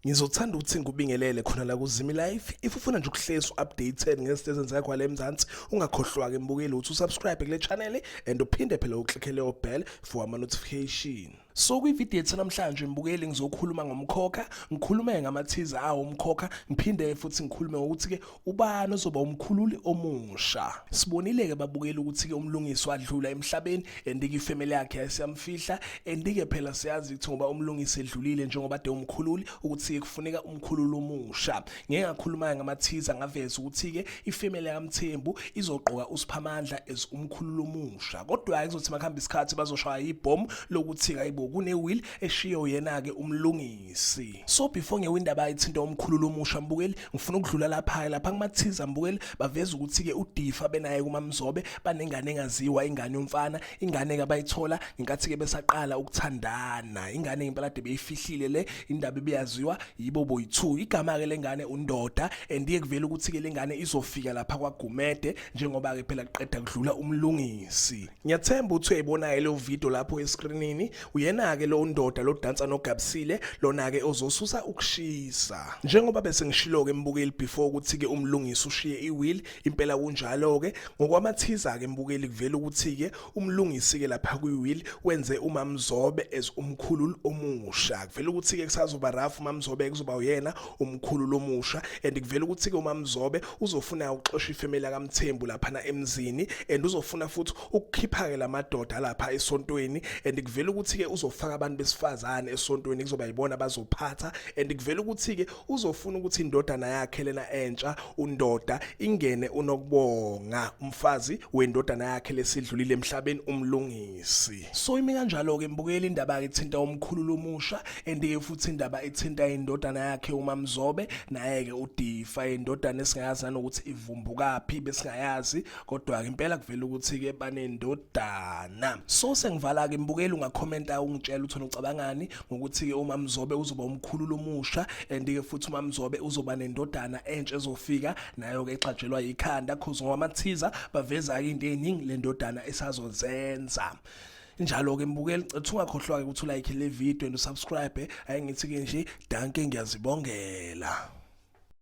Ngizothanda ukuthi ngikubingelele khona la kuZimi Life. If ufuna nje ukuhlezi updated ngezinto ezenzeka kwale Mzansi, ungakhohlwa ke mbukeli ukuthi usubscribe kule channel and uphinde phela uclicke leyo bell for ama notification. So kwivideo yethu namhlanje mbukeli ngizokhuluma ngomkhokha, ngikhulume ngamathiza awo umkhokha, ngiphinde futhi ngikhulume ngokuthi ke ubani ozoba umkhululi omusha. Sibonile ke babukeli ukuthi ke umlungisi wadlula emhlabeni and ke ifamily yakhe yayisiyamfihla and ke phela siyazi ukuthi ngoba umlungisi edlulile njengoba de umkhululi ukuthi ke kufuneka umkhululi omusha. Ngeke ngakhuluma ngamathiza ngaveza ukuthi ke ifamily yaMthembu izogqoka uSiphamandla as umkhululi omusha. Kodwa ke kuzothi makuhamba isikhathi bazoshaya ibhomu lokuthi hayibo kune will eshiyo yena ke umlungisi. So before ngewindaba ithinta umkhululi omusha mbukeli ngifuna ukudlula lapha lapha kumathiza mbukeli baveza ukuthi ke uDifa benaye kuMamzobe banengane engaziwa ingane yomfana ingane ke abayithola ngenkathi ke besaqala ukuthandana ingane impela de beyifihlile le indaba ibiyaziwa yibo boyi2 igama ke lengane undoda and iye kuvela ukuthi ke lengane izofika lapha kwaGumede njengoba ke phela kuqeda kudlula umlungisi. Ngiyathemba ukuthi uyayibona ke leyo video lapho escreenini uyena ke lo ndoda lo dansa noGabsile lona ke ozosusa ukushisa. Njengoba bese ngishilo ke mbukeli before ukuthi ke umlungisi ushiye iwill impela kunjalo ke ngokwamathiza ke mbukeli kuvela ukuthi ke umlungisi ke lapha kwiwill wenze uMamzobe as umkhululi omusha. Kuvela ukuthi ke kusazoba rough uMamzobe kuzoba uyena umkhulu lomusha and kuvela ukuthi ke uMamzobe uzofuna ukuxosha ifamily kaMthembu laphana emzini and uzofuna futhi ukukhipha ke lamadoda lapha esontweni and kuvela ukuthi ke uzofaka abantu besifazane esontweni kuzoba yibona bazophatha and kuvela ukuthi ke uzofuna ukuthi indodana yakhe lena entsha undoda ingene unokubonga umfazi wendodana yakhe lesidlulile emhlabeni umlungisi. So imi kanjalo ke mbukeli indaba ke ithinta umkhulu lomusha and ke futhi indaba ethinta indodana yakhe uMamzobe naye ke uDifa indodana esingayazi nanokuthi ivumbukaphi besingayazi kodwa ke impela kuvela ukuthi ke banendodana. So sengivala ke mbukeli ungakhomenta ungitshela ukuthi ucabangani ngokuthi ke uMamzobe uzoba umkhulu lomusha and ke futhi uMamzobe uzoba nendodana entsha ezofika nayo ke exatshelwa ikhanda cause ngoba amathiza baveza ke into eziningi lendodana esazozenza. Njalo ke mbukeli cethu ungakhohlwa ke ukuthi ulike le video and usubscribe. Ayi ngithi ke nje danke ngiyazibongela.